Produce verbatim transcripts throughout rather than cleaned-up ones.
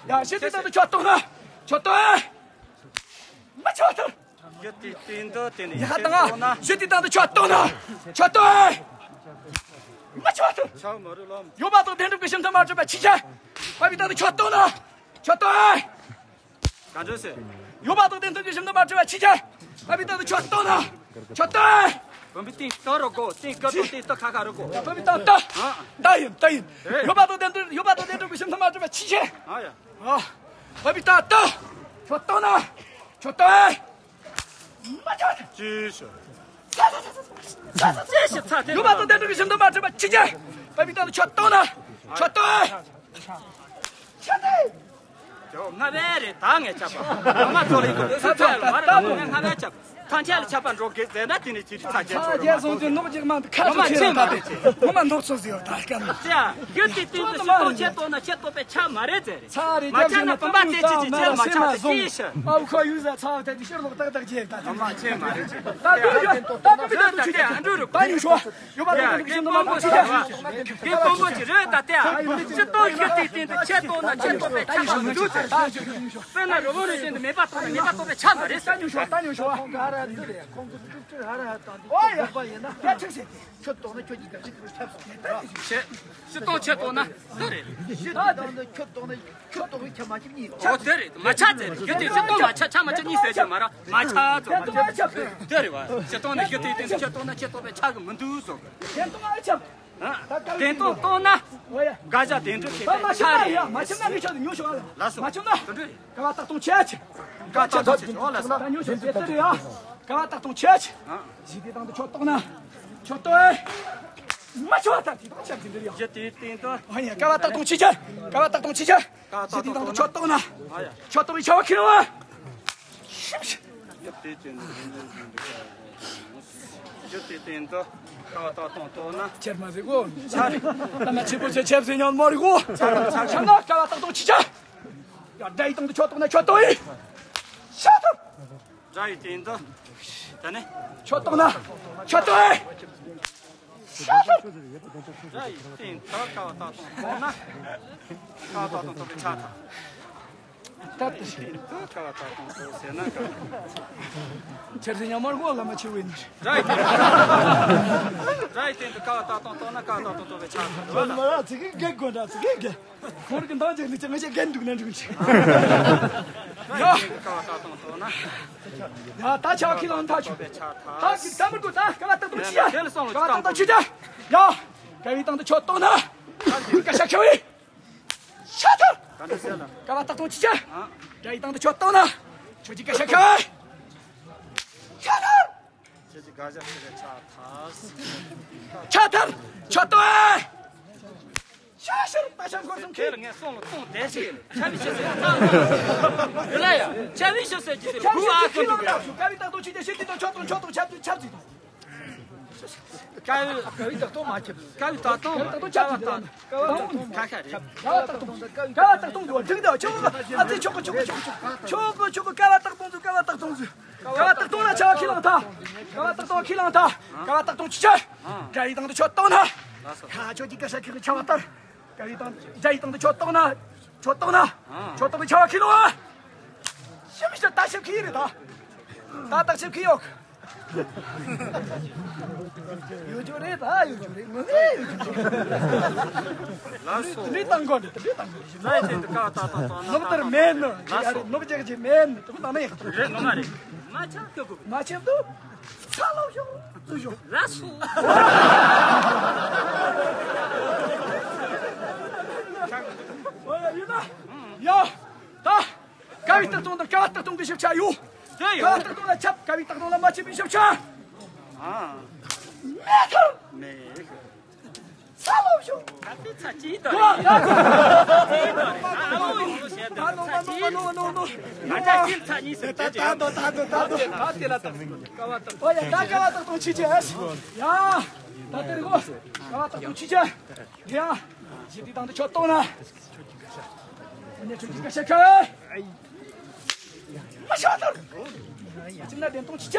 ཡ། ཞི་བདེ་དང་དུ་ཁྱོད་གཏོང་ན། ཁྱོད་གཏོང་ཨེ། མ་ཁྱོད་གཏོང་། ཡ་ད་ང་། ཞི་བདེ་དང་དུ་ཁྱོད་གཏོང་ན། ཁྱོད་གཏོང་ཨེ། མ་ཁྱོད་གཏོང་། ཡོད་པ་དང་བདེན་གྲུབ་ཀྱི་ཞིང་དུ་མ་གྲུབ་པ་ཕྱི་རྒྱལ། བབ་པའི་དང་དུ་ཁྱོད་གཏོང་ན། ཁྱོད་གཏོང་ཨེ། ག་འདྲ་ཟེར། ཡོད་པ་དང་བདེན་གྲུབ་ཀྱི་ཞིང་དུ་མ་གྲུབ་པ་ཕྱི་རྒྱལ། བབ་པའི་དང་དུ་ཁྱོད་གཏོང་ན། ཁྱོད་གཏོང་ཨེ། བུམ་པའི་སྟེང་ལྟ་རོ་གོ། སྟེང་སྐད་དང་སྟེང་ལྟ་ཁ་ཁ་རོ་གོ། བུམ་པའི་སྟེང་ལྟ། ཨ། ལྟ་ཡིན་ལྟ་ཡིན། ཨེ། ཡོད་པ་དང་བདེན་གྲུབ་ཡོད་པ་དང་བདེན་གྲུབ་ཀྱི་ཞིང་དུ་མ་གྲུབ་པ་ཕྱི་རྒྱལ། ཨ་ཡ། ཨ། བབ་པའི་སྟེང་ལྟ། ཁྱོད་གཏོང་ན། ཁྱོད་གཏོང་ཨེ། མ་ཁྱོད། ཅི་ཞོ། ཅི་ཞིག་ཚ་དེ། ཡོད་པ་དང་བདེན་གྲུབ་ཀྱི་ཞིང་དུ་མ་གྲུབ་པ་ཕྱི་རྒྱལ། བབ་པའི་སྟེང་དུ་ཁྱོད་གཏོང་ན། ཁྱོད་གཏོང་ཨེ། ཁྱོད་གཏོང་ཨེ། ཇོ། ང་བས་རེད། ད་ངས་ཆབ་པ། ང་མ་ཚོ་ལ་ཡིན་གོ། སུ་ཚོ་ལ་མ་རེད། ང་ང་བས་ཆབ། ཐང་ཆད་ལ་ཆབ་པ་འགྲོ་གི་ཟེར་ན། དེ་ནས་ཅི་རིགས་ཚ་རྒྱལ་ཚོ་ཚ་རྒྱལ་སོང་ཅི་ནོག་ཅིག་མ་ཁ་ཚོ་ཆེ་ར་ད་དེ་ཁོ་མ་འདོག་ཚོ་ཟེར་ད་སྐམ། ཅི་ཡ། ཡོད་དེ་སྟེང་དུ་ཤི་ཏོ་ཆེ་ཏོ་ན་ཆེ་ཏོ་པའི་ཆ་མ་རེད་ཟེར་རེད། ཚ་རེད། མ་ཆ་ན་བུམ་པ་དེ་ཅི་ཅི་ཆེ་མ་ཆ་ཏེ་ཅི་ཤི། ཨ་ཁོ་ཡུལ་ཟ་ཚ་བ་དེ་ཤར་ལོག་ཏག་ཏག་ཅེ་ད་དེ་མ་ཆེ་མ་རེད་ཅི། ད་དེ་ཡོད་ད་དེ་མི་ད་དུ་ཆུ་ཅི་ད་ཨ་འགྲོ་རུ་ད་ཉུ་ཤོ། ཡོད་པ་དང་དེ་ཞིག་མ་ཆུ་ཅི། དེ་དཔོན་པོ་ཅི་རེད་ད་དེ་ཨ། ཅི་ཏོ་ཤི་དེ་སྟེང་དུ་ཆེ་ཏོ་ན་ཆེ་ཏོ་པའི་ཆ་མ་འདུག་ཟེར། དཔེར་ན་རི་བོ་རི་སྟེང་དུ་མེ་པ་ཏོ་ན་མེ་པ་ཏོ་པའི་ཆ་མ་རེད་ཟེར། ད་ཉུ་ཤོ་ད་ཉུ་ཤོ། ཁོང་ག་ར་འདི་རེད། ཁོང་ཚོ་ཀྲུག་ཀྲུག་ཧ་ར་ཧ་དང་འདི་ཨོ་ཡ། ཁྱོད་པ་ཡིན་ན། ཡ་ཁྲིག་ཟེར་ཏེ། ཁྱོད་གཏོང་ན་ཁྱོད་ཀྱི་ག་ཞིག་ཁྱོད་ཆབ་སོང་ནས་ད། ཤི་སྟོང་ཆེ་གཏོང་ན་འདི་རེད། ཤི་སྟོང་ན་ཁྱོད་གཏོང་ན་ཁྱོད་གཏོང་གི་ཆ་མ་ཁྱབ་གཉིས། ཨོ་དེ་རེད། མ་ཆ་ཟེར། ཤི་སྟེ་ཤི་སྟོང་མ་ཆ་ཆ་མ་ཆ་གཉིས་ཟེར་གྱི་མ་ར་མ་ཆ་ཚོ། དེ་རེད་བ། ཤི་སྟོང་ན་ཤི་སྟེ་དེ་ཤི་སྟོང་ན་ཁྱོད་གཏོང་པའི་ཆ་གི་མི་འདུག་ཚོ། དེ་གཏོང་ཨ་ཆབ། ཨ། དེ་གཏོང་གཏོང་ན། ཨོ་ཡ། དགའ་ཞག་དེ་འདྲ་ཁྱེད་ད་མ་ཆ་ཆ་རེད། ཡ་མ་ཆ་ན་ངས་ཆ་དེ་ཉོ་ཤོག་ཨ། ལ་སོ། མ་ཆ་ན། དེ་འདྲ་རེད། ཀ་བ་སྟག་སྟོང་ཆེ་ཆེ། ཀ་ཆ་ཆ་ཆེ་ཆེ་ཨོ་ལ་སོ། ད་ཉོ་ཤོག་དེ་དེ་རེད་ཡ། ཀ་བ་སྟག་སྟོང་ཆེ་ཆེ། ཨ། ཞི་བདེ་དང་དུ་ཁྱོད་གཏོང་ན། ཁྱོད་གཏོང་ཨེ། མ་ཁྱོད་ད་དེ་དང་ཆབ་ཀྱི་འདིར་ཡང་། ཞི་བདེ་སྟེང་དུ། ཨ་ཡ། ཀ་བ་སྟག་སྟོང་ཆེ་ཆེ། ཀ་བ་སྟག་སྟོང་ཆེ་ཆེ། ཀ་བ་སྟག་སྟོང་དུ་ཁྱོད་གཏོང་ན། ཨ་ཡ། ཁྱོད་གཏོང་བའི་ཆ་བ་ཁྱེར་བ། ཞི་བདེ་སྟེང་དུ། ཞི་བདེ་སྟེང་དུ་ཀ་བ་སྟག་སྟོང་གཏོང་ན། ཁྱེར་མ་ཟིག་གོ། ཆ་རེད། ད་ན་ཆེ་པོ་ཆེ་ཆབ་ཟིག་ཉོན་མོ་རིག་གོ། ཆ་རེད་ཆ་རེད། ཆ་ན་ཀ་བ་སྟག་སྟོང་ཆེ་ཆེ། ཡ་དགྲ་ཡི་སྟེང་དུ་ཁྱོད་གཏོང་ན་ཁྱོད་གཏོང་ཨེ། ཤ་ཐུབ། དགྲ་ཡི་སྟེང་དུ། ད་ནི། ཁྱོད་གཏོང་ན། ཁྱོད་གཏོང་ཨེ། ཤ་ཐུབ། དགྲ་ཡི་སྟེང་དུ་ཀ་བ་སྟག་སྟོང་གཏོང་ན། ཀ་བ་སྟག་སྟོང་གཏོང་པའི་ཆ་ཐག། ད་ལྟ་ཞིག་ཀ་བ་སྟག་སྟོང་གཏོང་ཟེར་ན་ཀ། ཆར་ཟིན་ཉམས་མར་གོ་ལ་མ་ཆེ་བའི་ནི། དགྲ་ཡི་སྟེང་། དགྲ་ཡི་སྟེང་དུ་ཀ་བ་སྟག་སྟོང་གཏོང་ན་ཀ་བ་སྟག་སྟོང་གཏོང་པའི་ཆ་ཐག་རེད་བ་ལ། མ་ར་ཚིག་གི་རྒན་དགོས་འདྲ་ཚིག་གི་རྒན། ཁོང་རིག་གི་འདང་རྒྱག་ནི་ཅི་ང་ཅག་རྒན་འདུག་ན་འགྲིག་ཅི། ཡ། ཀ་བ་སྟག་སྟོང་གཏོང་ན། ཡ་ད་ཆ་ཁྱི་ལང་ཐག་ཆོད། ད་ཁྱི་ད་མི་དགོས་ད་ཀ་བ་སྟག་སྟོང་ཆི་ཡ། ཀ་བ་སྟག་སྟོང་ཆི་ཡ། ཡ། ཀ་བའི་སྟེང་དུ་ཁྱོད་གཏོང་ན། ཀ་ཤ་ཁྱོད་ཡི། ཤ་ཐུབ། ཀ་བ་སྟག་སྟོང་ཆི་ཡ། དགྲ་ཡི་སྟེང་དུ་ཁྱོད་གཏོང་ན། ཁྱོད་ཀྱི་ཀ་ཤ་ཁྱོད་ཡི། ཤ་ཐུབ། ཁྱོད་ཀྱི་ཀ་ཤ་ཁྱོད་ཀྱི་ཆ་ཐག་ཆ་ཐུབ། ཁྱོད་གཏོང་ཨེ། ཤ་ཤར་ད་ཤ་འཁོར་གསུམ་ཁྱེར། ངས་སོང་ལ་སྟོང་དེ་ཞིག་ཆ་མི་ཤེས་ཟེར་ཡ་ལ་ཡ་ཆ་མི་ཤེས་ཟེར་གྱི་ཟེར་ཁྱོད་བུ་ཨ་ཁྱོད་ཀྱི་ཀ་བའི་སྟེང་དུ་ཆི་ཡ་ཤི་དེ་དང་ཁྱོད་དང་ཁྱོད་དང་ཆ་དུ་ཆ་ཟིག་དང་། ཀ་བའི་ཀ་བའི་སྟེང་དུ་མ་ཁྱབ། ཀ་བའི་སྟེང་དུ་ཀ་བའི་སྟེང་དུ་ཆབ་ཀྱི་དང་ཀ་བའི་སྟེང་དུ་ཁ་ཁ་རེད། ཀ་བའི་སྟེང་དུ་ཀ་བའི་སྟེང་དུ་འགྲིག་འདུག་ཆོག་གི་ཨ་ཙི་ཆོག་གི་ཆོག་གི་ཆོག་གི་ཆོག་གི་ཆོག་གི་ཆོག་གི་ཀ་བའི་སྟེང་དུ་ཀ་བའི་སྟེང་དུ་ཀ་བའི་སྟེང་དུ་ཆ་ཁྱི་ལང་ཐ། ཀ་བའི་སྟེང་དུ་ཁྱི་ལང་ཐ། ཀ་བའི་སྟེང་དུ་ཆི་ཆ། དགྲ་ཡི་སྟེང་དུ་ཁྱོད་གཏོང་ན། ཁ་ཁྱོད་ཀྱི་ཀ་ཤ་ཁྱི་གི་ཆ་བ་ལྟར། དགྲ་ཡི་སྟེང་དགྲ་ཡི་སྟེང་དུ་ཁྱོད་གཏོང་ན། ཁྱོད་གཏོང་ན། ཁྱོད་གཏོང་གི་ཆ་བ་ཁྱི་ལང་ཨ། ཤི་མི་ཤི་ད་ཤི་ཁྱི་ཡི་རེད་ད། ད་ད་ཤི་ཁྱི་ཡོད། ཡོད་རྒྱུ་རེད་ད་ཡོད་རྒྱུ་རེད་ངོ་མས་ཡོད་རྒྱུ་རེད། ལགས་སོ། དེ་འདྲའི་བཏང་དགོས་འདུག་དེ་འདྲའི་བཏང་དགོས་རེད། ལགས་དེ་འདི་ཀ་བ་སྟག་སྟོང་གཏོང་ན། ནུབ་དར་མེད་ནི། ལགས་སོ། ནུབ་རྒྱག་རྒྱུ་མེད་ནི་དེ་བཏང་ན་ཡག་རེད། ནུབ་མ་རེད། མ་ཆག་ཀྱོ་གོ། མ་ཆག་འདུག་ཚ་ལོ་ཤོག་ཏུ་ཤོག་ལགས་སོ། ཡོད་ན་ཡ་ད། ཀ་བའི་སྟག་སྟོང་དང་ཀ་བ་སྟག་སྟོང་གི་ཞིབ་ཆ་ཡོད། དེ་ཡོད། ཀ་བ་སྟག་སྟོང་ལ་ཆབ། ཀ་བའི་སྟག་སྟོང་ལ་མ་ཆེ་བའི་ཞིབ་ཆ། ཨ། མེད་ཁར། མེད་ཁར། ཚ་ལོ་ཤོག་ད་དེ་ཚ་ཅི་ད་རེད། ཨ་ལོ་ཡོང་ལོ་ཞེས་ད་ཚ་ཅི། ང་ཅག་ཅི་ཚ་གཉིས་ཟེར་ད་དེ་ད་དོ་ད་དོ་ད་དོ་ད་དེ་ལ་ད་ཀ་བ་སྟག་ཀ་བ་སྟག་སྟོང་ཆི་ཆི་ཨེ་ཡ། ད་དེ་རེད་གོ། ཀ་བ་སྟག་སྟོང་ཆི་ཆི་ཡ། ཞི་བདེ་དང་དུ་ཁྱོད་གཏོང་ན། ཁྱོད་ཀྱི་ཀ་ཤ་ཁ། མ་ཤ་ཐར། ཅི་ན་བདེན་གཏོང་ཅི་ཆ།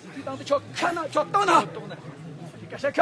ཞི་བདེ་དང་དུ་ཁྱོད་ཁ་ན་ཁྱོད་གཏོང་ན། ཁྱོད་ཀྱི་ཀ་ཤ་ཁ།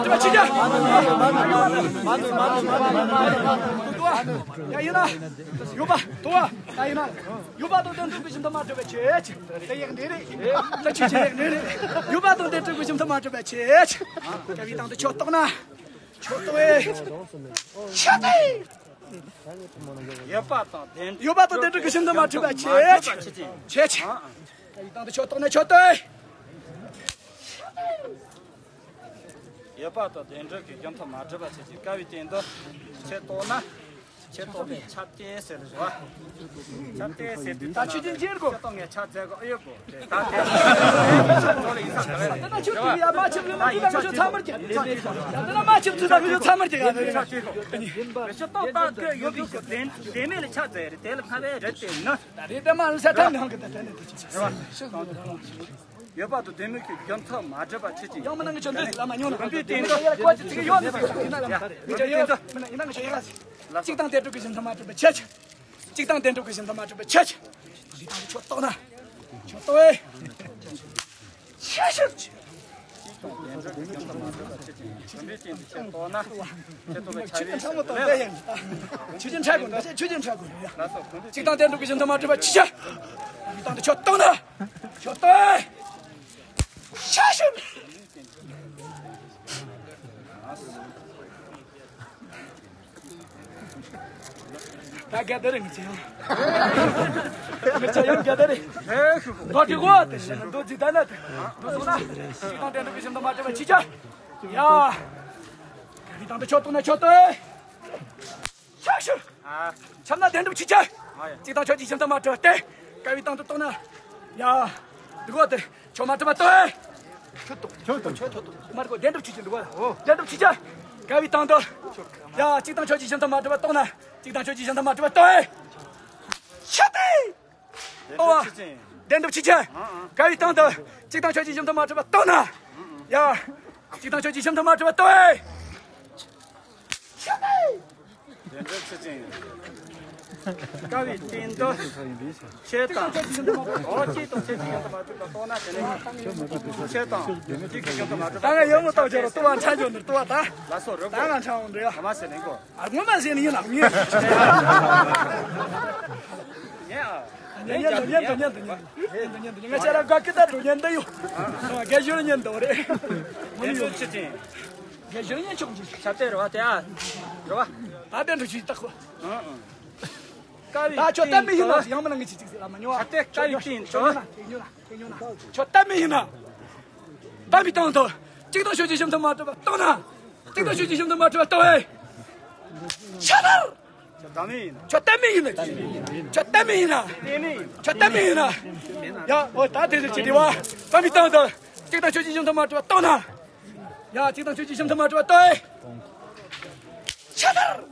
གྲུབ་པ་ཆེ་ཆེ། ཡ་ཡིན་ན། ཡོད་པ། དོ་བ། ད་ཡིན་ན། ཡོད་པ་དང་དོན་གྲུབ་ཀྱི་ཞིང་དུ་མ་གྲུབ་པ་ཆེ་ཆེ། དེ་ཡག་འདི་རེད། ད་ཆེ་ཆེ་ཡག་འདི་རེད། ཡོད་པ་དང་དོན་གྲུབ་ཀྱི་ཞིང་དུ་མ་གྲུབ་པ་ཆེ་ཆེ། སྐབས་དང་དུ་ཁྱོད་རྟོགས་ན། ཁྱོད་རྟོགས་ཨེ། ཁྱོད་རྟོགས་ཨེ། ཡོད་པ་དང་ལྡན། ཡོད་པ་དང་ལྡན་གྲུབ་ཀྱི་ཞིང་དུ་མ་གྲུབ་པ་ཆེ་ཆེ། ཆེ་ཆེ། ཨ། ཡིག་དང་དུ་ཆོད་གཏོང་ན་ཆོད་དོ། ཡོད་པ་དང་ལྡན་གྲུབ་ཀྱི་རྒྱུ་མཐུན་མ་གྲུབ་པ་ཆེ་ཆེ། བཀའ་བའི་སྟེང་དུ་ཆེ་རྟོགས་ན། ཆེ་རྟོགས་པའི་ཆ་དེ་ཟེར་རེད་བ། ཆ་དེ་ཟེར་དུས་ད་ཆོས་ཅན་ཅེར་གོ། ཆེ་རྟོགས་ངས་ཆ་བཙལ་གོ། ཨེ་ཡོད་གོ། ད་དེ་ཚོ་ལ་ཡིན་ས་ག་རེ། ད་ཆོས་ཀྱི་ཡ་མ་ཆེ་བའི་མ་ཆེ་ཚོ་ཚང་མར་གྱི། ད་ན་མ་ཆེ་ཚོ་ཚང་མར་གྱི། ཆེ་རྟོགས་ད་སྐད་ཡོད་པའི་གོ། དེ་མེད་ལ་ཆ་བཙལ་རེད། དེ་ལ་སྔ་བའི་རེད་དེ་ན། ད་རེད་དེ་མ་ལ་ས་ཐང་ནང་གི་ད་ད་ནི་དེ་ཆེ་ཆེ། ཡོད་པ་དང་ལྡན་མིན་གྱི་རྒྱུ་མཐུན་མ་གྲུབ་པ་ཆེ་ཆེ། ཡང་མིན་ན་ངས་ཆོས་འདི་ལ་མ་མྱོང་ན། དཔོན་པོའི་སྟེང་དུ་ཡ་ལ་བཀོད་ཅི་ཚིག་ཡོད་ནི་ཟིག་ཡིན་ན་ཡང་ཡོད་མིན་ན་ཡིན་ན་ངས་ཆོས་ཡ་ལ་ཟིག་གཅིག་དང་ལྡན་གྲུབ་ཀྱི་ཞིང་དུ་མ་གྲུབ་པ་ཆེ་ཆེ། གཅིག་དང་ལྡན་གྲུབ་ཀྱི་ཞིང་དུ་མ་གྲུབ་པ་ཆེ་ཆེ། འདི་དང་ཆོས་རྟོགས་ན། ཆོས་རྟོགས་ཨེ། ཆེ་ཆེ། ཆོས་ཅན་ཕྲ་མོ་དང་ལྡན་ཡང་། ཆོས་ཅན་ཕྲ་དགོས། ཆོས་ཅན་ཕྲ་དགོས། གཅིག་དང་ལྡན་གྲུབ་ཀྱི་ཞིང་དུ་མ་གྲུབ་པ་ཆེ་ཆེ། འདི་དང་དུ་ཆོས་རྟོགས་ན། ཆོས་རྟོགས་ཨེ། ཆེ་ཆེ། ད་རྒྱ་དར་ངི་ཆེ་ཡང་། ངི་ཆེ་ཡང་རྒྱ་དར། འགོ་ཁྲི་གོ་དེ་ཞེ་ན་འདོད་ཅི་ད་ན་དེ། འདོད་སོང་ན། གཅིག་དང་ལྡན་གྲུབ་ཀྱི་ཞིང་དུ་མ་གྲུབ་པ་ཆེ་ཆེ། ཡ། ག་རི་དང་དུ་ཆོས་རྟོགས་ན་ཆོས་རྟོགས་ཨེ། ཆག་ཤུ། ཨ། ཆམ་ན་ལྡན་གྲུབ་ཆེ་ཆེ། ཨ་ཡ། གཅིག་དང་ཆོས་ཀྱི་ཞིང་དུ་མ་གྲུབ་པ་སྟེ། སྐབས་དང་དུ་རྟོགས་ན། ཡ། འདི་གོ་དེ། ཆོས་མ་གྲུབ་པ་རྟོགས་ཨེ། ཆོས་རྟོགས། ཆོས་རྟོགས། ཆོས་རྟོགས། མར་གོ་ལྡན་གྲུབ་ཆེ་ཆེ་འདུག་ག་ལྡན་གྲུབ་ཆེ་ཆེ། སྐབས་དང་དུ། ཡ། གཅིག་དང་ཆོས་ཀྱི་ཞིང་དུ་མ་གྲུབ་པ་རྟོགས་ན། གཅིག་དང་ཆོས་ཀྱི་ཞིང་དུ་མ་གྲུབ་པ་རྟོགས་ཨེ། ཆ་ཏེ། ལྡན་གྲུབ་ཆེ་ཆེ། ལྡན་གྲུབ་ཆེ་ཆེ། སྐབས་དང་དུ། གཅིག་དང་ཆོས་ཀྱི་ཞིང་དུ་མ་གྲུབ་པ་རྟོགས་ན། ཡ། གཅིག་དང་ཆོས་ཀྱི་ཞིང་དུ་མ་གྲུབ་པ་རྟོགས་ཨེ། ཆ་ཏེ། ལྡན་གྲུབ་ཆེ་ཆེ། སྐབས་དང་དུ། ཆོས་དང་། འོ་གཅིག་དང་ཆོས་ཀྱི་ཞིང་དུ་མ་གྲུབ་པ་རྟོགས་ན་དེ་ནས། ཆོས་དང་། གཅིག་གི་ཞིང་དུ་མ་གྲུབ་པ། ད་ང་ཡོང་མི་ཐུབ་ཅེས་རོ། ལྟུང་བ་ཕྲ་འཇོག་ནི་ལྟུང་བ་ད། ལ་སོ་རོ། ད་ང་ཕྲ་འོང་འདྲི་ཡ། ཨ་མ་ཟེར་ནས་གོ། ཨ་ངོ་མ་ཟེར་ནི་ཡིན་ལ་ངས། ངས་ཨ། ཉན་ཉན་དུ་ཉན་དུ་ཉན་དུ་ཉན་དུ་ཉན་དུ་ཉན། ང་ཆ་ར་དགའ་སྐད་ད་འགྲོ་ཉན་དུ་ཡོད། དགའ་ཞོར་ཉན་དུ་རེད། མོ་ནི་ཡོད་ཆེ་ཆེ། དགའ་ཞོར་ཉན་ཆོག་ཅིག་ཆ་ཏེ་རེད་བ་དེ་ཨ། རེད་བ། ད་དེ་འགྲོ་ཆུ་ཏག་གོ། ད་ཁྱོད་གཏན་མི་ཡིན་ན་ཡང་མིན་ན་ངས་ཅིག་ཅིག་ཟེར་ལ་མ་ཉོ་བ། ད་ལྟའི་སྐབས་དེ་ཡིན་ཆོག་ཁྱོད་གཏན་མི་ཡིན་ན། གཏན་མི་ཡིན་ན། ད་མི་བཏང་ཐོག་གཅིག་དང་ཆོས་ཀྱི་ཞིང་དུ་མ་གྲུབ་པ་རྟོགས་ན། གཅིག་དང་ཆོས་ཀྱི་ཞིང་དུ་མ་གྲུབ་པ་རྟོགས་ཨེ། ཆ་ལར། ཁྱོད་གཏན་མི་ཡིན་ན། ཁྱོད་གཏན་མི་ཡིན་ན། ཁྱོད་གཏན་མི་ཡིན་ན། ཡ་འོ་ད་དེ་ལས་ཅི་དེ་བ། ད་མི་བཏང་ཐོག་གཅིག་དང་ཆོས་ཀྱི་ཞིང་དུ་མ་གྲུབ་པ་རྟོགས་ན། ཡ་གཅིག་དང་ཆོས་ཀྱི་ཞིང་དུ་མ་གྲུབ་པ་རྟོགས་ཨེ། ཆ་ལར།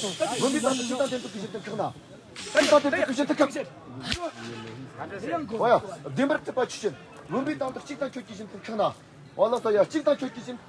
བུམ་པའི་དང་དུ་གཅིག་དང་ལྡན་པའི་གི་བཞིན་དུ་འཁྲུགས་ན། གཅིག་དང་ལྡན་པའི་གི་བཞིན་དུ་འཁྲུགས། འོ་ཡ། བདེན་པར་གྲུབ་པ་ཆོས་ཅན། བུམ་པའི་དང་དུ་གཅིག་དང་ཁྱོད་ཀྱི་བཞིན་དུ་འཁྲུགས་ན། འོ་ལགས་སོ་ཡ། གཅིག་དང་ཁྱོད་ཀྱི་བཞིན།